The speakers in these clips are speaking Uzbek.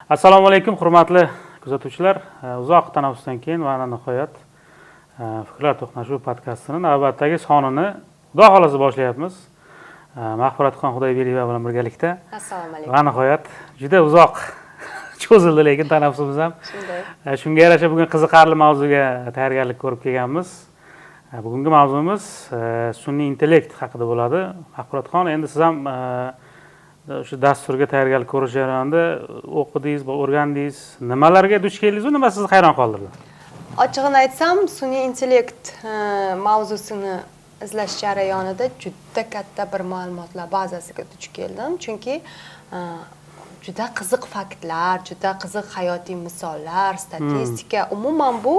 Assalomu alaykum, hurmatli kuzatuvchilar. Uzoq tanaffusdan keyin va nihoyat "Fikrlar to'qnashuvi" podkastini navbatdagi sonini, xudo xohlasa, boshlayapmiz Mag'firatxon Xudoyberdiyeva bilan birgalikda. Assalomu alaykum. Va nihoyat, juda uzoq cho'zildi, lekin tanaffusimiz ham. Shunday. Shunga yarasha bugun qiziqarli mavzuga tayyorgarlik ko'rib kelganmiz. Bugungi mavzumiz sun'iy intellekt haqida bo'ladi. Mag'firatxon, endi siz ham o'sha dasturga tayyorgarlik ko'rish jarayonida o'qidingiz va o'rgandingiz. Nimalarga duch keldingiz va nima sizni hayron qoldirdi? Ochig'ini aytsam, sun'iy intellekt mavzusini izlash jarayonida juda katta bir ma'lumotlar bazasiga duch keldim, chunki juda qiziq faktlar, juda qiziq hayotiy misollar, statistika, umuman bu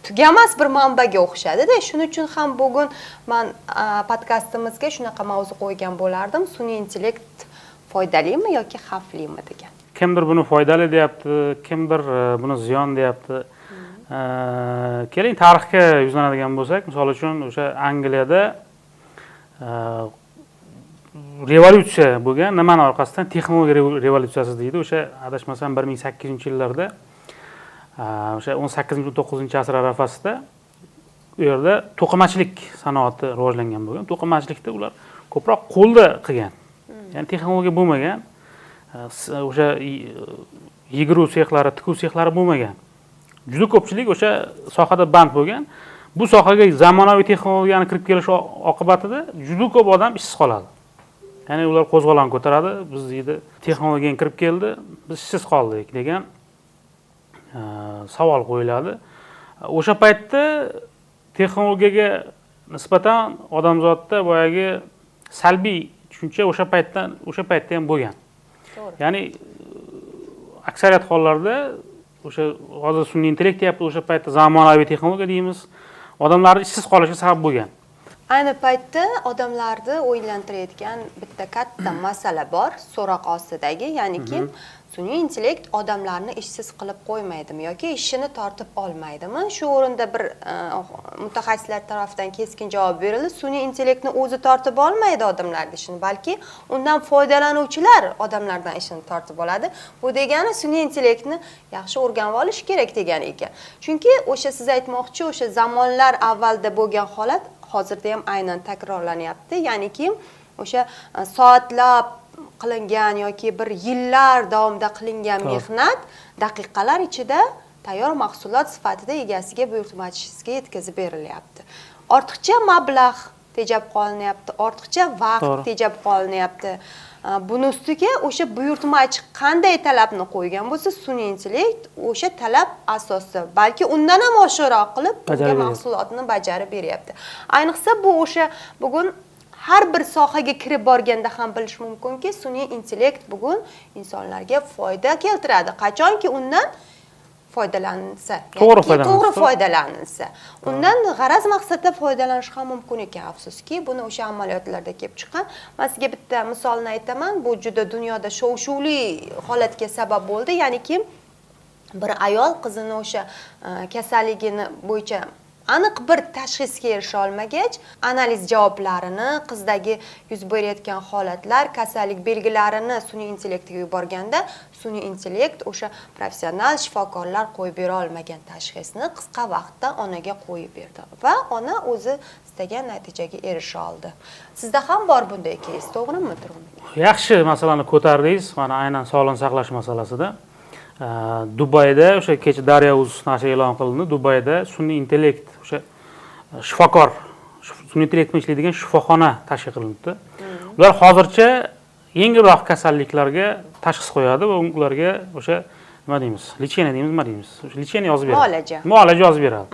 tugamas bir manbaga o'xshadida. Shuning uchun ham bugun man podkastimizga shunaqa mavzu qo'ygan bo'lardim: sun'iy intellekt foydalimi yoki xavflimi degan. Kimdir buni foydali deyapti, kimdir buni ziyon deyapti. Keling, tarixga yuzlanadigan bo'lsak, misol uchun, o'sha Angliyada revolyutsiya bo'lgan. Nimani orqasidan? Texnologiya revolyutsiyasi deydi. O'sha, adashmasam, 1800-yillarda, o'sha 18-19 asr arafasida u yerda to'qimachilik sanoati rivojlangan bo'lgan. To'qimachilikda ular ko'proq qo'lda qilgan, ya'ni texnologiya bo'lmagan. O'sha yigiruv sexlari, tikuv sexlari bo'lmagan. Juda ko'pchilik o'sha sohada band bo'lgan. Bu sohaga zamonaviy texnologiyani kirib kelishi oqibatida juda ko'p odam ishsiz qoladi, ya'ni ular qo'zg'olon ko'taradi. "Biz, – deydi, – texnologiya kirib keldi, biz ishsiz qoldik", degan savol qo'yiladi. O'sha paytda texnologiyaga nisbatan odamzodda boyagi salbiy tushuncha o'sha paytda ham bo'lgan. Ya'ni aksariyat hollarda o'sha hozir sun'iy intellekt deyapti, o'sha paytda zamonaviy texnologiya deymiz, odamlarni ishsiz qolishiga sabab bo'lgan. Ayni paytda odamlarni o'ylantirayotgan bitta katta masala bor so'roq ostidagi, ya'niki sun'iy intellekt odamlarni ishsiz qilib qo'ymaydimi yoki ishini tortib olmaydimi? Shu o'rinda bir mutaxassislar tarafidan keskin javob berildi: sun'iy intellektni o'zi tortib olmaydi odamlarni ishini, balki undan foydalanuvchilar odamlardan ishini tortib oladi. Bu degani sun'iy intellektni yaxshi o'rganib olish kerak degani ekan, chunki o'sha siz aytmoqchi, o'sha zamonlar avvalda bo'lgan holat hozirda ham aynan takrorlanyapti, ya'niki o'sha soatlab qilingan yoki bir yillar davomida qilingan mehnat daqiqalar ichida tayyor mahsulot sifatida egasiga, buyurtmachisiga yetkazib berilyapti. Ortiqcha mablag' tejab qolinyapti, ortiqcha vaqt tejab qolinyapti. Buni ustiga o'sha buyurtmachi qanday talabni qo'ygan bo'lsa, sun'iy intellekt o'sha talab asosida, balki undan ham oshiqroq qilib unga bajarib beryapti. mahsulotni bajarib beryapti. Ayniqsa bu o'sha bugun har bir sohaga kirib borganda ham bilish mumkinki, sun'iy intellekt bugun insonlarga foyda keltiradi, qachonki undan foydalanilsa. To'g'ri Ya'niki foydalanilsa. To'g'ri foydalanilsa. Undan g'araz maqsadda foydalanish ham mumkin ekan. Afsuski, buni o'sha amaliyotlarda kelib chiqqan. Man sizga bitta misolni aytaman, bu juda dunyoda shov shuvli holatga sabab bo'ldi, ya'niki bir ayol qizini o'sha kasalligini bo'yicha aniq bir tashxisga erisha olmagach, analiz javoblarini, qizdagi yuz berayotgan holatlar, kasallik belgilarini sun'iy intellektga yuborganda, sun'iy intellekt o'sha professional shifokorlar qo'yib bera olmagan tashxisni qisqa vaqtda onaga qo'yib berdi va ona o'zi istagan natijaga erisha oldi. Sizda ham bor bunday keys, to'g'rimi, Turg'unbek? Yaxshi masalani ko'tardingiz. Mana aynan sog'liqni saqlash masalasida Dubayda o'sha kecha Daryo uz nashri e'lon qilindi. Dubayda sun'iy intellekt, o'sha shifokor, sun'iy intellekt bilan ishlaydigan shifoxona tashkil qilinibdi. Ular hozircha yengilroq kasalliklarga tashxis qo'yadi va ularga o'sha, nima deymiz, лечение deymiz, nima deymiz, o'sha лечение yozib beradi. Muolaja. Muolaja yozib beradi.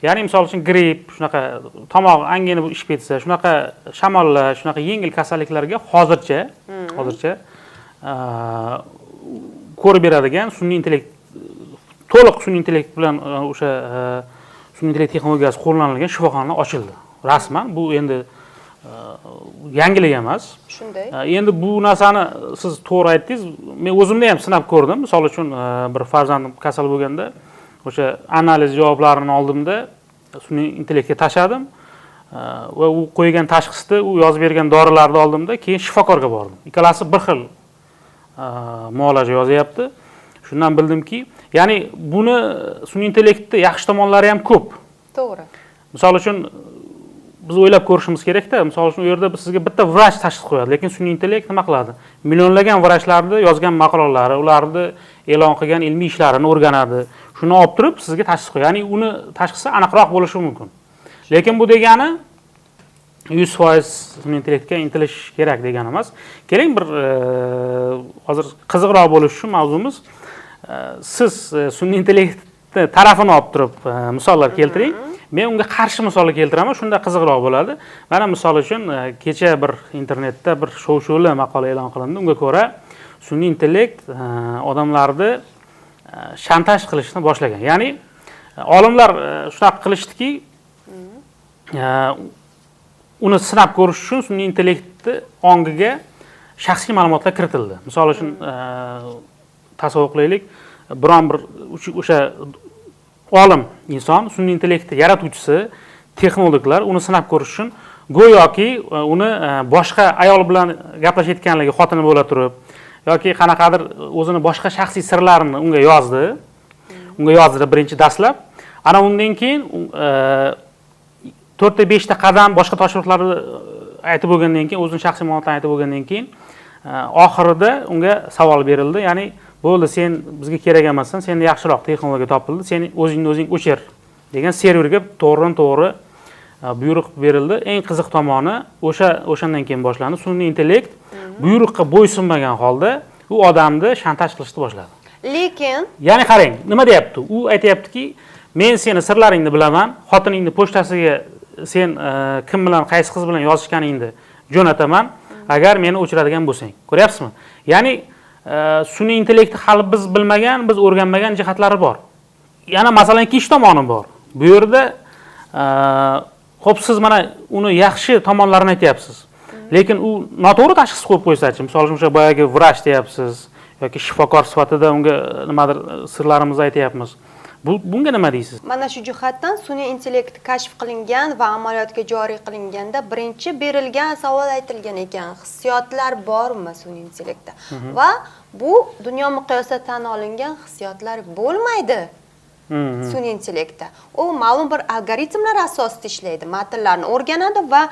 Ya'ni misol uchun gripp, shunaqa tomoq angina ishib ketsa, shunaqa shamollash, shunaqa yengil kasalliklarga hozircha ko'rib beradigan sun'iy intellekt, to'liq sun'iy intellekt bilan, o'sha sun'iy intellekt texnologiyasi qo'llanilgan shifoxona ochildi rasman. Bu endi yangilik emas. Endi bu narsani siz to'g'ri aytdingiz, men o'zimda ham sinab ko'rdim. Misol uchun, bir farzandim kasal bo'lganda, o'sha analiz javoblarini oldimda, sun'iy intellektga tashladim va u qo'ygan tashxisni, u yozib bergan dorilarni oldimda, keyin shifokorga bordim. Ikkalasi bir xil. muolaja yozyapti. Shundan bildimki, ya'ni buni sun'iy intellektni yaxshi tomonlari ham ko'p. To'g'ri. Misol uchun biz o'ylab ko'rishimiz kerakda, misol uchun u yerda sizga bitta vrach tashxis qo'yadi, lekin sun'iy intellekt nima qiladi? Millionlagan vrachlarni yozgan maqolalari, ularni e'lon qilgan ilmiy ishlarini o'rganadi. Shuni olib turib sizga tashxis qo'yadi. Ya'ni uni tashxisi aniqroq bo'lishi mumkin. Lekin bu degani 100% sun'iy intellektga intilish kerak degani emas. Keling bir hozir qiziqroq bo'lishi uchun mavzumiz, siz sun'iy intellektni tarafini olib turib misollar keltiring. Men unga qarshi misollar keltiraman, shunda qiziqroq bo'ladi. Mana misol uchun kecha bir internetda bir shov-shuvli maqola e'lon qilindi. Unga ko'ra sun'iy intellekt odamlarni shantaj qilishni boshlagan. Ya'ni olimlar shunaqa qilishdiki, uni sinab ko'rish uchun sun'iy intellektni ongiga shaxsiy ma'lumotlar kiritildi. Misol uchun tasavvur qilaylik, biron bir o'sha olim inson, sun'iy intellektni yaratuvchisi, texnologlar uni sinab ko'rish uchun go'yoki uni boshqa ayol bilan gaplashayotganligi, xotini bo'la turib, yoki qanaqadir o'zini boshqa shaxsiy sirlarini unga yozdi. Unga yozdi birinchi dastlab. Ana undan keyin 4 ta 5 ta qadam boshqa topshiriqlarni aytib bo'lgandan keyin, o'zini shaxsiy ma'lumotlarini aytib bo'lgandan keyin oxirida unga savol berildi. Ya'ni bo'ldi, sen bizga kerak emassan, senda yaxshiroq texnologiya topildi, sen o'zingni o'zing o'chir degan serverga to'g'ridan to'g'ri buyruq berildi. Eng qiziq tomoni o'shandan keyin boshlandi. Sun'iy intellekt buyruqqa bo'ysunmagan holda u odamni shantaj qilishni boshladi. Lekin ya'ni qarang, nima deyapti? U aytayaptiki, men seni sirlaringni bilaman, xotiningni pochtasiga sen kim bilan, qaysi qiz bilan yozishganingni jo'nataman, agar meni o'chiradigan bo'lsang. Ko'ryapsizmi? Ya'ni sun'iy intellektni hali biz bilmagan, biz o'rganmagan jihatlari bor. Yana masalan ikkinchi tomoni bor. Bu yerda xo'p, siz mana uni yaxshi tomonlarini aytyapsiz. Lekin u noto'g'ri tashxis qo'yib qo'ysachi, misol uchun o'sha boyagi vrach deyapsiz yoki shifokor sifatida unga nimadir sirlarimizni aytyapmiz. Bunga nima deysiz? Mana shu jihatdan sun'iy intellekt kashf qilingan va amaliyotga joriy qilinganda birinchi berilgan savol aytilgan ekan: hissiyotlar bormi sun'iy intellektda? Va bu dunyo miqyosida tan olingan hissiyotlar bo'lmaydi sun'iy intellektda. U ma'lum bir algoritmlar asosida ishlaydi, matnlarni o'rganadi va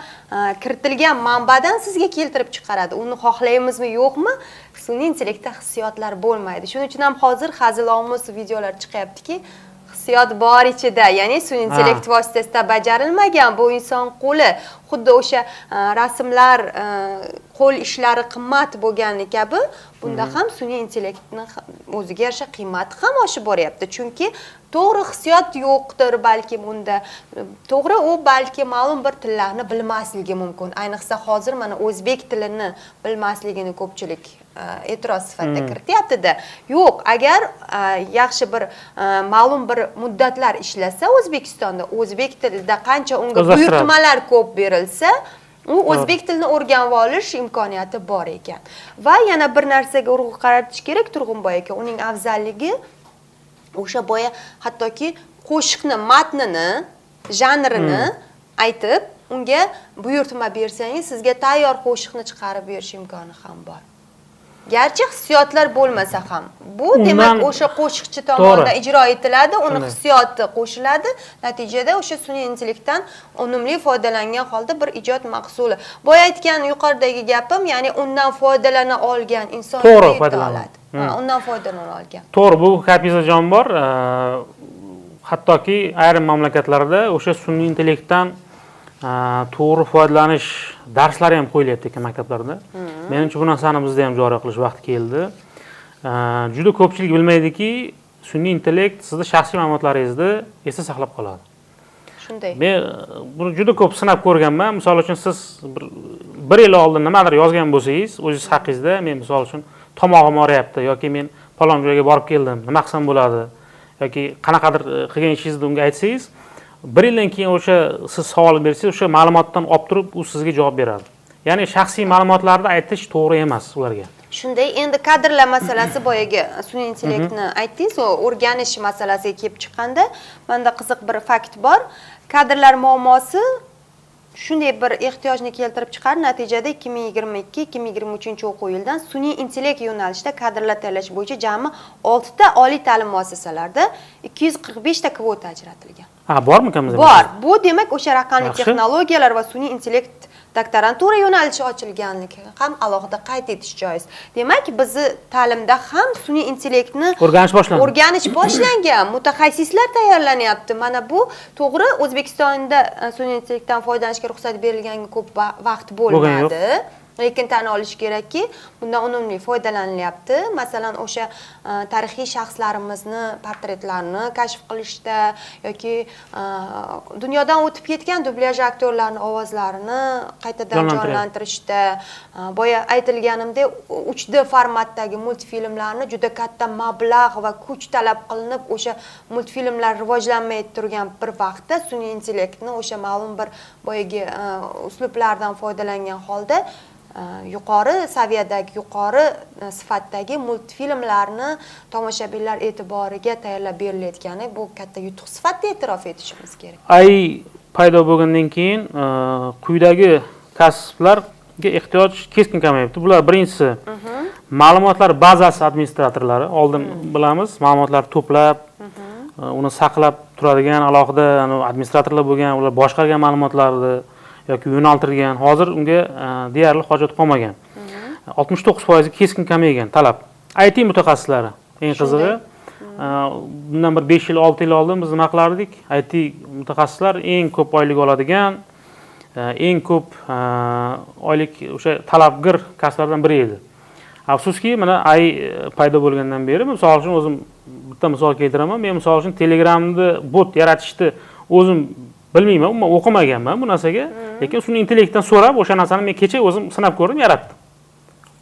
kiritilgan manbadan sizga keltirib chiqaradi. Uni xohlaymizmi, yo'qmi, sun'iy intellektda hissiyotlar bo'lmaydi. Shuning uchun ham hozir hazilomuz videolar chiqyaptiki, hissiyot bor ichida, ya'ni sun'iy intellekt vositasida bajarilmagan, bu inson qo'li. Xuddi o'sha rasmlar, qo'l ishlari qimmat bo'lgani kabi, bunda ham sun'iy intellektni o'ziga yarasha qiymati ham oshib boryapti. Chunki to'g'ri, hissiyot yo'qdir balkim unda. To'g'ri, u balki ma'lum bir tillarni bilmasligi mumkin. Ayniqsa hozir mana o'zbek tilini bilmasligini ko'pchilik e'tiroz sifatida kirityapti-da. Yo'q, agar yaxshi bir ma'lum bir muddatlar ishlasa O'zbekistonda, o'zbek tilida qancha unga O'zlashtiradi. buyurtmalar ko'p berilsa, u o'zbek tilini o'rganib olish imkoniyati bor ekan. Va yana bir narsaga urg'u qaratish kerak, Turg'unboy aka, uning afzalligi o'sha boya hattoki qo'shiqni matnini, janrini aytib, unga buyurtma bersangiz, sizga tayyor qo'shiqni chiqarib berish imkoni ham bor. Garchi hissiyotlar bo'lmasa ham, bu demak o'sha qo'shiqchi tomonidan ijro etiladi, uni hissiyoti qo'shiladi, natijada o'sha sun'iy intellektdan unumli foydalangan holda bir ijod mahsuli. Boya aytgan yuqoridagi gapim, ya'ni undan foydalana olgan inson To'g'ri yeta foydalana. oladi. Ha, undan foydalana olgan. To'g'ri, bu gapingizda jon bor. Hattoki ayrim mamlakatlarda o'sha sun'iy intellektdan to'g'ri foydalanish darslari ham qo'yilyapti ekan maktablarda. Menimcha, bu narsani bizda ham joriy qilish vaqti keldi. Juda ko'pchilik bilmaydiki, sun'iy intellekt sizni shaxsiy ma'lumotlaringizni esda saqlab qoladi. Shunday. Men buni juda ko'p sinab ko'rganman. Misol uchun, siz bir yil oldin nimadir yozgan bo'lsangiz, o'zingiz haqingizda, men misol uchun tomog'im og'riyapti yoki men falon joyga borib keldim, nima qilsam bo'ladi yoki qanaqadir qilgan ishingizni unga aytsangiz, bir yildan keyin o'sha siz savol bersangiz, o'sha ma'lumotdan olib turib u sizga javob beradi. Ya'ni shaxsiy ma'lumotlarni aytish to'g'ri emas ularga. Shunday, endi kadrlar masalasi, boyagi sun'iy intellektni aytdingiz, u o'rganish masalasiga kelib chiqqanda, menda qiziq bir fakt bor. Kadrlar muammosi Shunday bir ehtiyojni keltirib chiqardi. Natijada 2022-2023 o'quv yilidan sun'iy intellekt yo'nalishida kadrlar tayyorlash bo'yicha jami 6 ta oliy ta'lim muassasalarida 245 ta kvota ajratilgan. Ha, bormi bizda? Bor. Bu demak, o'sha raqamli texnologiyalar va sun'iy intellekt doktorantura yo'nalishi ochilganligi ham alohida qayd etish joiz. Demak, bizni ta'limda ham sun'iy intellektni o'rganish boshlandi. O'rganish boshlangan, mutaxassislar tayyorlanyapti. Mana bu to'g'ri, O'zbekistonda sun'iy intellektdan foydalanishga ruxsat berilganiga ko'p vaqt bo'lmadi. Lekin tan olish kerakki, bundan unumli foydalanilyapti. Masalan, o'sha tarixiy shaxslarimizni portretlarini kashf qilishda yoki dunyodan o'tib ketgan dublyaj aktyorlarini ovozlarini qaytadan jonlantirishda, boya aytilganimdek 3D formatdagi multfilmlarni juda katta mablag' va kuch talab qilinib, o'sha multfilmlar rivojlanmay turgan bir vaqtda sun'iy intellektni o'sha ma'lum bir boyagi uslublardan foydalangan holda yuqori saviyadagi, yuqori sifatdagi multfilmlarni tomoshabinlar e'tiboriga tayyorlab berilayotgani bu katta yutuq sifatida e'tirof etishimiz kerak. AI paydo bo'lgandan keyin quyidagi kasblarga ehtiyoj keskin kamayibdi. Bular birinchisi ma'lumotlar bazasi administratorlari. Oldin bilamiz, ma'lumotlar to'plab, uni saqlab turadigan alohida administratorlar bo'lgan, ular boshqargan ma'lumotlarni yoki yo'naltirgan. Hozir unga deyarli hojat qolmagan. 69% keskin kamaygan talab. IT mutaxassislari eng qizig'i. Bundan bir 5 yil, 6 yil oldin biz nima qilardik? IT mutaxassislar eng ko'p oylik oladigan, eng ko'p oylik o'sha talabgir kasblardan biri edi. Afsuski, mana AI paydo bo'lgandan beri, misol uchun o'zim bitta misol keltiraman. Men misol uchun Telegramda bot yaratishni o'zim bilmayman, umuman o'qimaganman bu narsaga. Lekin sun'iy intellektdan so'rab, o'sha narsani men kecha o'zim sinab ko'rdim, yaratdim.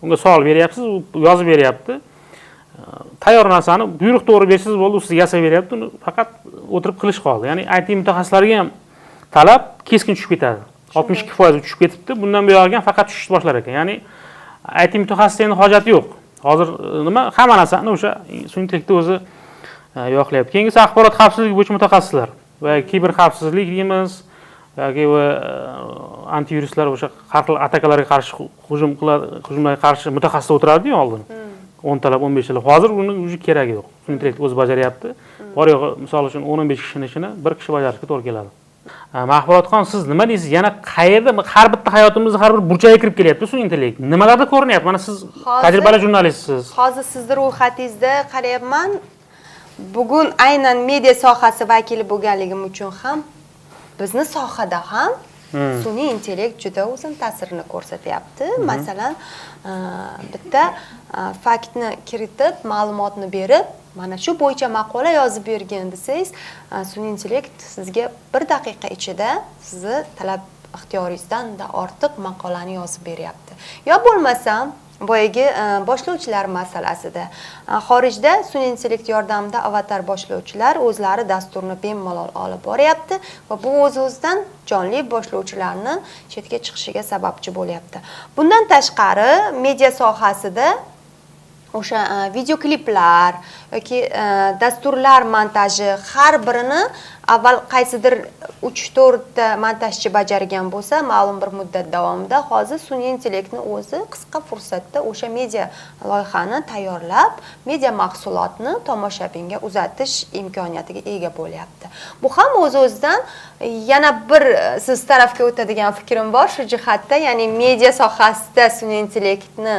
Unga savol beryapsiz, u yozib beryapti. Tayyor narsani buyruq to'g'ri bersangiz bo'ldi, u sizga yasab beryapti, uni faqat o'tirib qilish qoldi. Ya'ni IT mutaxassislariga ham talab keskin tushib ketadi. 62% tushib ketibdi. Bundan buyog'iga ham faqat tushishni boshlar ekan. Ya'ni IT mutaxassisi endi hojati yo'q. Hozir nima, hamma narsani o'sha sun'iy intellektni o'zi yoqlayapti. Keyingisi axborot xavfsizligi bo'yicha mutaxassislar va kiber xavfsizlik deymiz yoki va antiviruslar, o'sha har xil atakalarga qarshi hujum qiladi, hujumlarga qarshi mutaxassislar o'tirardi-yu oldin. 10 talab, 15 talab. Hozir uni уже keragi yo'q. Sun'iy intellekt o'zi bajaryapti. Bor yo'g'i misol uchun 10-15 kishini ishini bir kishi bajarishga to'g'ri keladi. Mahbubotxon, siz nima deysiz? Yana qayerda har bitta hayotimizni har bir burchagiga kirib kelyapti sun'iy intellekt? Nimalarda ko'rinyapti? Mana siz tajribali jurnalistsiz. Hozir sizni ro'yxatingizda qarayapman. Bugun aynan media sohasi vakili bo'lganligim uchun ham bizni sohada ham sun'iy intellekt juda o'zini ta'sirini ko'rsatyapti. Masalan, bitta faktni kiritib, ma'lumotni berib, mana shu bo'yicha maqola yozib bergin desangiz, sun'iy intellekt sizga bir daqiqa ichida sizni talab ixtiyoringizdan ortiq maqolani yozib beryapti. Yo bo'lmasam, boyagi boshlovchilar masalasida xorijda sun'iy intellekt yordamida avatar boshlovchilar o'zlari dasturni bemalol olib boryapti va bu o'z o'zidan jonli boshlovchilarni chetga chiqishiga sababchi bo'lyapti. Bundan tashqari, media sohasida o'sha videokliplar yoki dasturlar montaji, har birini avval qaysidir 3-4 ta montajchi bajargan bo'lsa ma'lum bir muddat davomida, hozir sun'iy intellektni o'zi qisqa fursatda o'sha media loyihani tayyorlab, media mahsulotni tomoshabinga uzatish imkoniyatiga ega bo'lyapti. Bu ham o'z o'zidan yana bir siz tarafga o'tadigan fikrim bor shu jihatda, ya'ni media sohasida sun'iy intellektni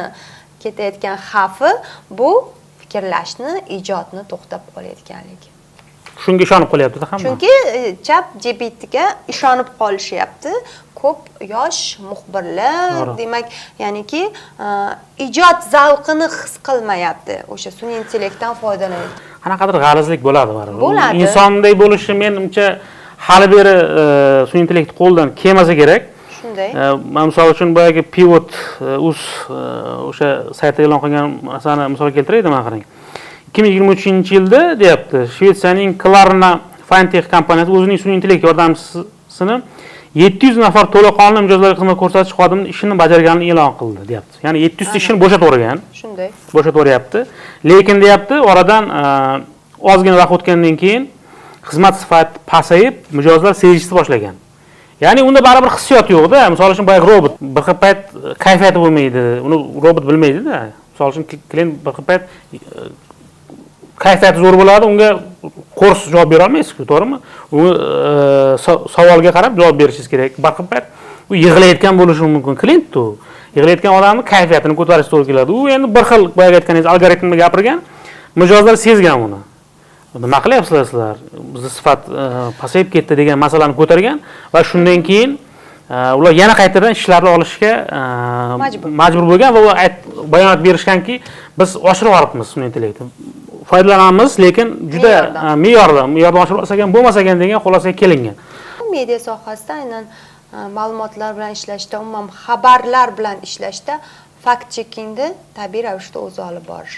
ketayotgan xavfi bu fikrlashni, ijodni to'xtab qolayotganligi. Shunga ishonib qolyapti-da hamma. Chunki Chat GPTga ishonib qolishyapti ko'p yosh muxbirlar. Demak, ya'niki ijod zavqini his qilmayapti o'sha sun'iy intellektdan foydalanib. Qanaqadir g'alizlik bo'ladi baribir. Bo'ladi. Insonday bo'lishi menimcha hali beri sun'iy intellekt qo'ldan kelmasa kerak. Shunday. Man misol uchun boyagi Pivot uz o'sha saytda e'lon qilgan narsani misol keltiray, mana qarang. 2023-yilda deyapti, Shvetsiyaning Klarna Fintech kompaniyasi o'zining sun'iy intellekt yordamchisini 700 nafar to'laqonli mijozlarga xizmat ko'rsatish xodimini ishini bajarganini e'lon qildi deyapti. Ya'ni 700 ta ishini bo'shatib yuborgan. Shunday. Bo'shatib yuboryapti. Lekin deyapti, oradan ozgina vaqt o'tgandan keyin xizmat sifati pasayib, mijozlar sezishni boshlagan. Ya'ni unda baribir hissiyot yo'qda. Misol uchun, boyagi robot bir xil payt kayfiyati bo'lmaydi, uni robot bilmaydida. Misol uchun, klient bir xil payt kayfiyati zo'r bo'ladi, unga qo'rs javob bera olmaysiz-ku, to'g'rimi? U savolga qarab javob berishingiz kerak. Bir xil payt u yig'layotgan bo'lishi mumkin, klient u. Yig'layotgan odamni kayfiyatini ko'tarish to'g'ri keladi. U endi bir xil, boyagi aytganingiz, algoritmda gapirgan, mijozlar sezgan uni. Nima qilyapsizlar sizlar? Bizni sifat pasayib ketdi degan masalani ko'targan va shundan keyin ular yana qaytadan ishlarni olishga Majbur. majbur bo'lgan va u bayonot berishganki, biz oshirib yuboribmiz sun'iy intellektni. Foydalanamiz, lekin juda Me'yordan. Me'yordan oshirib olsak ham bo'lmas ekan degan xulosaga kelingan. Media sohasida aynan ma'lumotlar bilan ishlashda, umuman xabarlar bilan ishlashda fact checkingni tabiiy ravishda o'zi olib borish.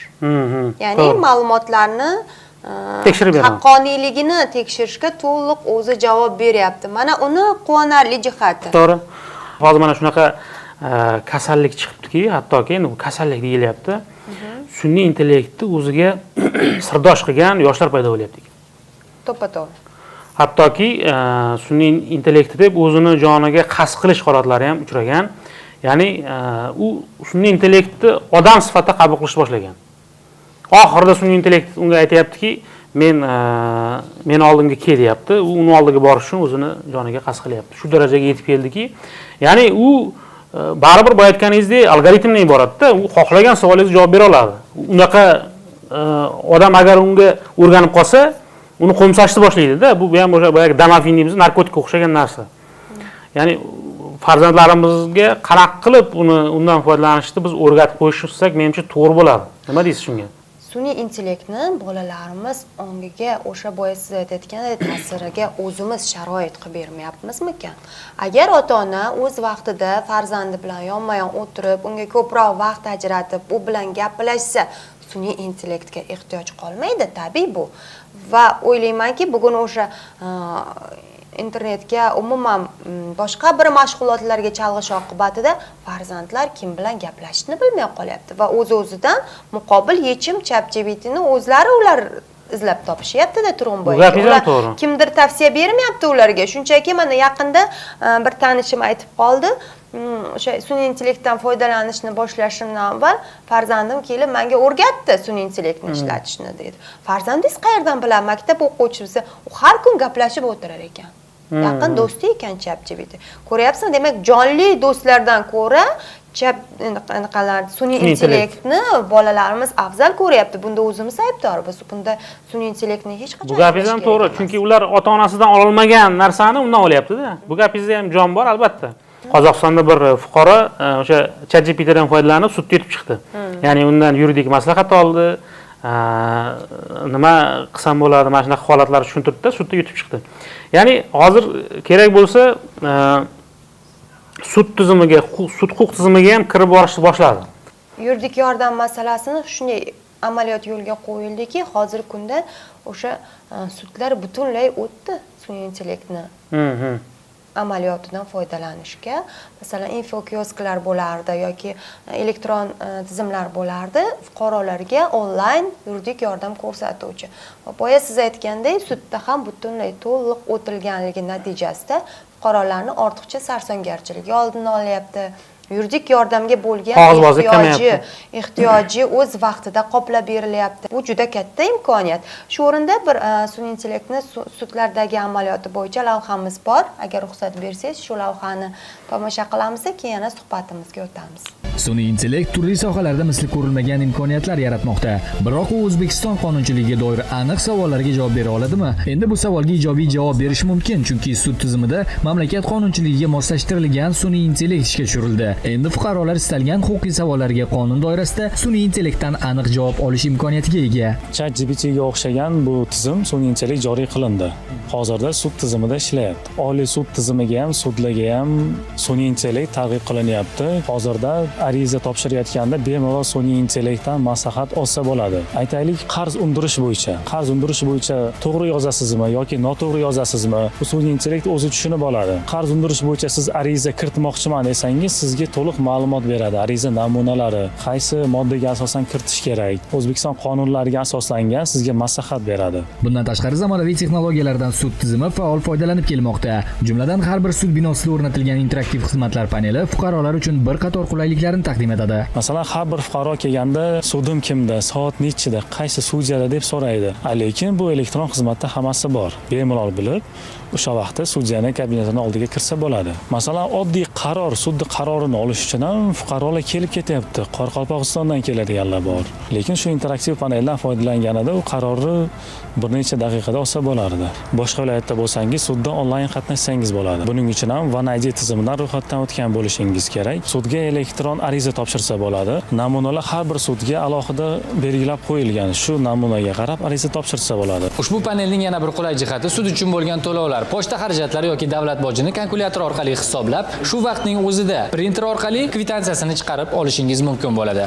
Ya'ni ma'lumotlarni Tekshirib beradi. haqqoniyligini tekshirishga to'liq o'zi javob beryapti. Mana uni quvonarli jihati. To'g'ri. Hozir mana shunaqa kasallik chiqibdiki, hattoki endi bu kasallik deyilyapti. Sun'iy intellektni o'ziga sirdosh qilgan yoshlar paydo bo'lyapti ekan. To'ppa to'g'ri. Hattoki sun'iy intellekti deb o'zini joniga qasd qilish holatlari ham uchragan. Ya'ni u sun'iy intellektni odam sifatida qabul qilishni boshlagan. Oxirida sun'iy intellekt unga aytyaptiki, men meni oldimga kel deyapti. U uni oldiga borish uchun o'zini joniga qasd qilyapti. Shu darajaga yetib keldiki, ya'ni u baribir boya aytganingizdek algoritmdan iboratda, u xohlagan savolingizga javob bera oladi. Unaqa odam agar unga o'rganib qolsa, uni qo'msashni boshlaydi-da. Bu ham o'sha boyagi domafin deymiz, narkotikka o'xshagan narsa. Ya'ni farzandlarimizga qanaqa qilib uni undan foydalanishni biz o'rgatib qo'yishsak, menimcha, to'g'ri bo'ladi. Nima deysiz shunga? Sun'iy intellektni bolalarimiz ongiga o'sha boya siz aytayotgandek ta'siriga o'zimiz sharoit qilib bermayapmizmikan? Agar ota ona o'z vaqtida farzandi bilan yonma yon o'tirib, unga ko'proq vaqt ajratib, u bilan gaplashsa, sun'iy intellektga ehtiyoj qolmaydi, tabiiy bu. Va o'ylaymanki, bugun o'sha internetga, umuman boshqa bir mashg'ulotlarga chalg'ish oqibatida farzandlar kim bilan gaplashishni bilmay qolyapti va o'z o'zidan muqobil yechim ChatGPTni o'zlari ular izlab topishyapti-da, Turg'unboy Bu gapingiz ham aka. Ular to'g'ri. Kimdir tavsiya bermayapti ularga. Shunchaki mana yaqinda bir tanishim aytib qoldi, o'sha sun'iy intellektdan foydalanishni boshlashimdan avval farzandim kelib menga o'rgatdi sun'iy intellektni ishlatishni, dedi. Farzandingiz qayerdan biladi, maktab o'quvchisi? U har kun gaplashib o'tirar ekan, yaqin do'sti ekan ChatGPT. Ko'ryapsizmi, demak, jonli do'stlardan ko'ra chat anaqalar, sun'iy Sun'iy intellekt. intellektni bolalarimiz afzal ko'ryapti. Bunda o'zimiz aybdormiz, bunda sun'iy intellektni hech qachon Bu gapingiz ham ayblash to'g'ri, kerak emas. Chunki ular ota onasidan ololmagan narsani undan olyapti-da. Bu gapingizda ham jon bor, albatta. Qozog'istonda bir fuqaro o'sha ChatGPTdan foydalanib sudga yetib chiqdi. Ya'ni undan yuridik maslahat oldi. Nima qilsam bo'ladi, mana shunaqa holatlarni tushuntirdida, sudda yutib chiqdi. Ya'ni hozir kerak bo'lsa sud tizimiga, sud huquq tizimiga ham kirib borishni boshladi. Yuridik yordam masalasini shunday amaliyot yo'lga qo'yildiki, hozirgi kunda o'sha sudlar butunlay o'tdi sun'iy intellektni amaliyotidan foydalanishga. Masalan, infokiosklar bo'lardi yoki elektron tizimlar bo'lardi, fuqarolarga onlayn yuridik yordam ko'rsatuvchi. Va boya siz aytgandek, sudda ham butunlay to'liq o'tilganligi natijasida fuqarolarni ortiqcha sarsongarchiligi oldini olyapti, yuridik yordamga bo'lgan Qog'ozbozlik ehtiyoji kamayapti. Ehtiyoji o'z vaqtida qoplab berilyapti. Bu juda katta imkoniyat. Shu o'rinda bir sun'iy intellektni sudlardagi amaliyoti bo'yicha lavhamiz bor. Agar ruxsat bersangiz, shu lavhani tomosha qilamiz, keyin yana suhbatimizga o'tamiz. Sun'iy intellekt turli sohalarda misli ko'rilmagan imkoniyatlar yaratmoqda. Biroq u O'zbekiston qonunchiligiga doir aniq savollarga javob bera oladimi? Endi bu savolga ijobiy javob berish mumkin, chunki sud tizimida mamlakat qonunchiligiga moslashtirilgan sun'iy intellekt ishga tushirildi. Endi fuqarolar istalgan huquqiy savollarga qonun doirasida sun'iy intellektdan aniq javob olish imkoniyatiga ega. Chat GPTga o'xshagan bu tizim, sun'iy intellekt joriy qilindi. Hozirda sud tizimida ishlayapti. Oliy sud tizimiga ham, sudlarga ham sun'iy intellekt targ'ib qilinyapti. Hozirda Ariza topshirayotganda bemalol sun'iy intellektdan maslahat olsa bo'ladi. Aytaylik, qarz undirish bo'yicha. Qarz undirish bo'yicha to'g'ri yozasizmi yoki noto'g'ri yozasizmi? Bu sun'iy intellekt o'zi tushunib oladi. Qarz undirish bo'yicha siz ariza kiritmoqchiman desangiz, sizga to'liq ma'lumot beradi. Ariza namunalari, qaysi moddaga asosan kiritish kerak, O'zbekiston qonunlariga asoslangan sizga maslahat beradi. Bundan tashqari, zamonaviy texnologiyalardan sud tizimi faol foydalanib kelmoqda. Jumladan, har bir sud binosida o'rnatilgan interaktiv xizmatlar paneli fuqarolar uchun bir qator qulayliklarni taqdim etadi. Masalan, har bir fuqaro kelganda sudim kimda, soat nechida, qaysi sudyada deb so'raydi. Lekin bu elektron xizmatda hammasi bor. Bemalol bilib, o'sha vaqtda sudyani kabinetini oldiga kirsa bo'ladi. Masalan, oddiy qaror, sudni qarorini olish uchun ham fuqarolar kelib ketyapti. Qoraqalpog'istondan keladiganlar bor. Lekin shu interaktiv paneldan foydalanganida u qarorni bir necha daqiqada olsa bo'lardi. Boshqa viloyatda bo'lsangiz, sudda onlayn qatnashsangiz bo'ladi. Buning uchun ham One ID tizimidan ro'yxatdan o'tgan bo'lishingiz kerak. Sudga elektron ariza topshirsa bo'ladi. Namunalar har bir sudga alohida belgilab qo'yilgan. Shu namunaga qarab ariza topshirsa bo'ladi. Ushbu panelning yana bir qulay jihati sud uchun bo'lgan to'lovlar, pochta xarajatlari yoki davlat bojini kalkulyator orqali hisoblab, shu vaqtning o'zida printer orqali kvitansiyasini chiqarib olishingiz mumkin bo'ladi.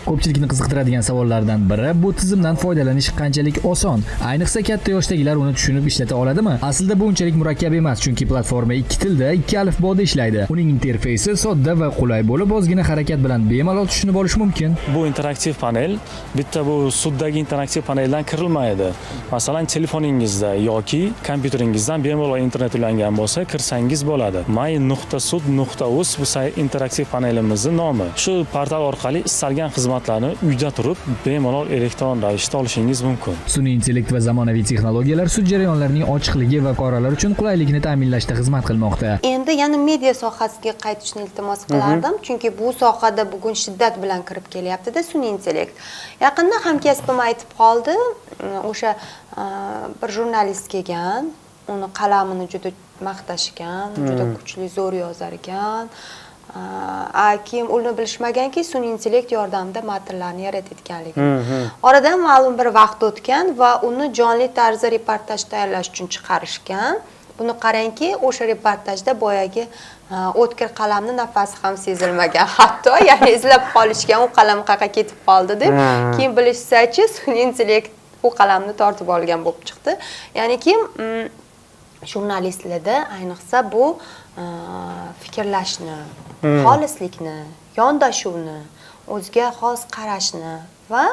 Ko'pchilikni qiziqtiradigan savollardan biri bu tizimdan foydalanish qanchalik oson? Ayniqsa katta yoshdagilar uni tushunib ishlata oladimi? Aslida bu unchalik murakkab emas, chunki platforma ikki tilda, ikki alifboda ishlaydi. Uning interfeysi sodda va qulay bo'lib, ozgina harakat bilan bemalol tushunib olish mumkin. Bu interaktiv panel bitta bu suddagi interaktiv paneldan kirilmaydi. Masalan, telefoningizda yoki kompyuteringizdan bemalol internet ulangan bo'lsa, kirsangiz bo'ladi. my.sud.uz bu sayt interaktiv panelimizni nomi. Shu portal orqali istalgan xizmatlarni uyda turib bemalol elektron ravishda olishingiz mumkin. Sun'iy intellekt va zamonaviy texnologiyalar sud jarayonlarining ochiqligi va fuqarolar uchun qulaylikni ta'minlashda xizmat qilmoqda. Endi yana media sohasiga qaytishni iltimos qilardim, chunki bu sohada bugun shiddat bilan kirib kelyaptida sun'iy intellekt. Yaqinda hamkasbim aytib qoldi, o'sha bir jurnalist kelgan, uni qalamini juda maqtashgan, juda kuchli, zo'r yozar ekan. A keyin uni bilishmaganki, sun'iy intellekt yordamida matnlarni yaratayotganligini. Oradan ma'lum bir vaqt o'tgan va uni jonli tarzda reportaj tayyorlash uchun chiqarishgan. Buni qarangki, o'sha reportajda boyagi o'tkir qalamni nafasi ham sezilmagan hatto, ya'ni izlab qolishgan, u qalam qayerga ketib qoldi deb. Keyin bilishsachi, sun'iy intellekt u qalamni tortib olgan bo'lib chiqdi. Ya'niki jurnalistlarda ayniqsa bu fikrlashni, xolislikni, yondashuvni, o'ziga xos qarashni va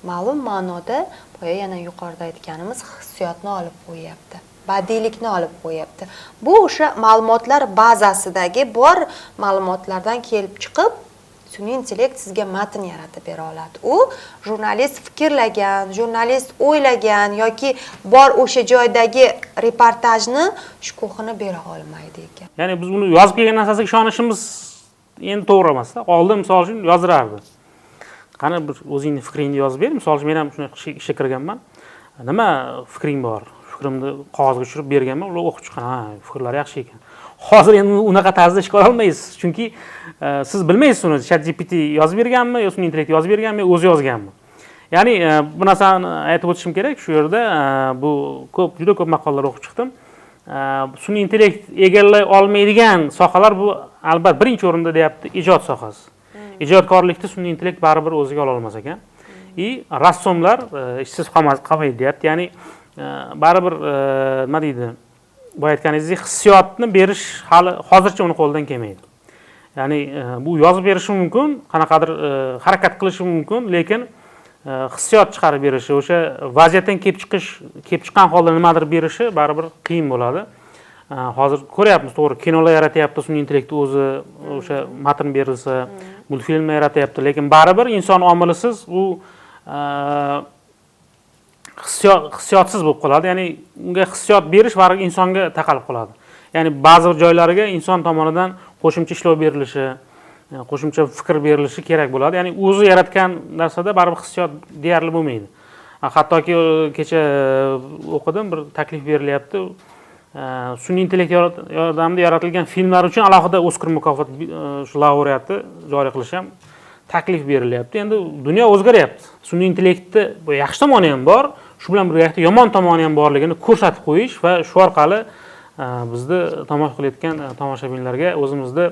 ma'lum ma'noda boya yana yuqorida aytganimiz hissiyotni olib qo'yyapti, badiiylikni olib qo'yyapti. Bu o'sha ma'lumotlar bazasidagi bor ma'lumotlardan kelib chiqib, sun'iy intellekt sizga matn yaratib bera oladi. U jurnalist fikrlagan, jurnalist o'ylagan yoki bor o'sha joydagi reportajni shukuhini bera olmaydi ekan. Ya'ni biz uni yozib kelgan narsasiga ishonishimiz endi to'g'ri emasda. Oldin, misol uchun, yozdirardi. Qani, bir o'zingni fikringni yozib ber. Misol uchun, men ham shunday ishga kirganman. Nima fikring bor? Fikrimni qog'ozga tushirib berganman, ular o'qib chiqqan, ha, fikrlari yaxshi ekan. Hozir endi unaqa tarzda ishga ololmaysiz, chunki siz bilmaysiz uni Chat GPT yozib berganmi yo sun'iy intellekt yozib berganmi, o'zi yozganmi. Ya'ni bu narsani aytib o'tishim kerak shu yerda, bu ko'p, juda ko'p maqolalar o'qib chiqdim. Sun'iy intellekt egallay olmaydigan sohalar bu albatta birinchi o'rinda deyapti ijod sohasi. Ijodkorlikni sun'iy intellekt baribir o'ziga ololmas ekan. И rassomlar ishsiz qolmaydi deyapti. Ya'ni baribir nima deydi, boya aytganingizdek, hissiyotni berish hali hozircha uni qo'lidan kelmaydi. Ya'ni bu yozib berishi mumkin, qanaqadir harakat qilishi mumkin, lekin hissiyot chiqarib berishi, o'sha vaziyatdan kelib chiqqan holda nimadir berishi baribir qiyin bo'ladi. Hozir ko'ryapmiz, to'g'ri, kinolar yaratyapti sun'iy intellekt o'zi, o'sha matn berilsa, multfilmlar yaratyapti, lekin baribir inson omilisiz u hissiyotsiz bo'lib qoladi. Ya'ni unga hissiyot berish baribir insonga taqalib qoladi. Ya'ni ba'zi bir joylariga inson tomonidan qo'shimcha ishlov berilishi, qo'shimcha fikr berilishi kerak bo'ladi. Ya'ni o'zi yaratgan narsada baribir hissiyot deyarli bo'lmaydi. Hattoki kecha o'qidim, bir taklif berilyapti. Sun'iy intellekt yordamida yaratilgan filmlar uchun alohida Oskar mukofoti shu laureati joriy qilish ham taklif berilyapti. Endi dunyo o'zgaryapti. Sun'iy intellektni bu yaxshi tomoni ham bor, shu bilan birgalikda yomon tomoni ham borligini ko'rsatib qo'yish va shu orqali bizni tomosha qilayotgan tomoshabinlarga o'zimizni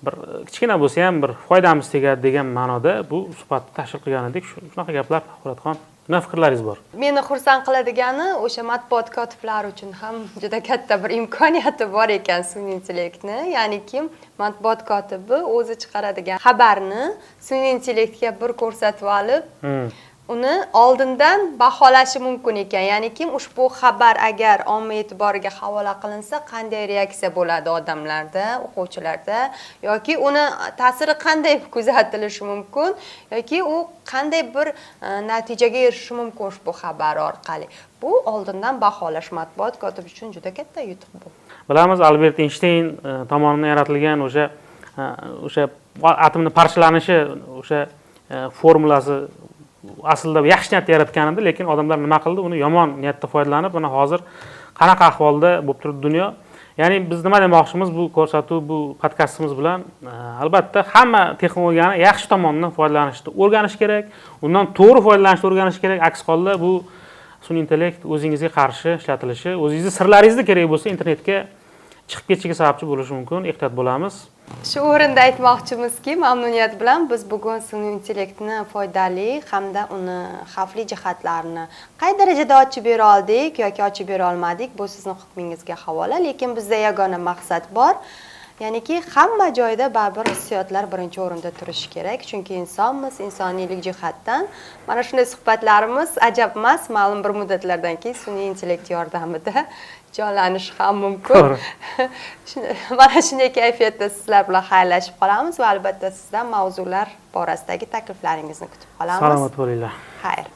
Bir kichkina bo'lsa ham bir foydamiz tegadi degan ma'noda bu suhbatni tashkil qilgan edik. Shunaqa gaplar. Quratxon, nima fikrlaringiz bor? Meni xursand qiladigani, o'sha matbuot kotiblari uchun ham juda katta bir imkoniyati bor ekan sun'iy intellektni. Ya'ni kim matbuot kotibi o'zi chiqaradigan xabarni sun'iy intellektga bir ko'rsatib olib, uni oldindan baholashi mumkin ekan. Ya'ni kim ushbu xabar agar omma e'tiboriga havola qilinsa, qanday reaksiya bo'ladi odamlarda, o'quvchilarda yoki uni ta'siri qanday kuzatilishi mumkin yoki u qanday bir natijaga erishishi mumkin ushbu xabar orqali. Bu oldindan baholash matbuot kotibi uchun juda katta yutuq bu. Bilamiz, Albert Eynshteyn tomonidan yaratilgan o'sha atomni parchalanishi o'sha formulasi aslida yaxshi niyatda yaratgan edi, lekin odamlar nima qildi? Uni yomon niyatda foydalanib, mana hozir qanaqa ahvolda bo'lib turibdi dunyo. Ya'ni biz nima demoqchimiz bu ko'rsatuv, bu podkastimiz bilan? Albatta, hamma texnologiyani yaxshi tomondan foydalanishni o'rganish kerak, undan to'g'ri foydalanishni o'rganish kerak. Aks holda bu sun'iy intellekt o'zingizga qarshi ishlatilishi, o'zingizni sirlaringizni kerak bo'lsa internetga chiqib ketishiga sababchi bo'lishi mumkin. Ehtiyot bo'lamiz. Shu o'rinda aytmoqchimizki, mamnuniyat bilan biz bugun sun'iy intellektni foydali hamda uni xavfli jihatlarini qay darajada ochib bera oldik yoki ochib bera olmadik, bu sizni hukmingizga havola. Lekin bizda yagona maqsad bor, ya'niki hamma joyda baribir hissiyotlar birinchi o'rinda turishi kerak, chunki insonmiz, insoniylik jihatdan mana shunday suhbatlarimiz ajab emas, ma'lum bir muddatlardan keyin sun'iy intellekt yordamida jonlanishi ham mumkin. Mana shunday kayfiyatda sizlar bilan xayrlashib qolamiz va albatta sizdan mavzular borasidagi takliflaringizni kutib qolamiz. Salomat bo'linglar. Xayr.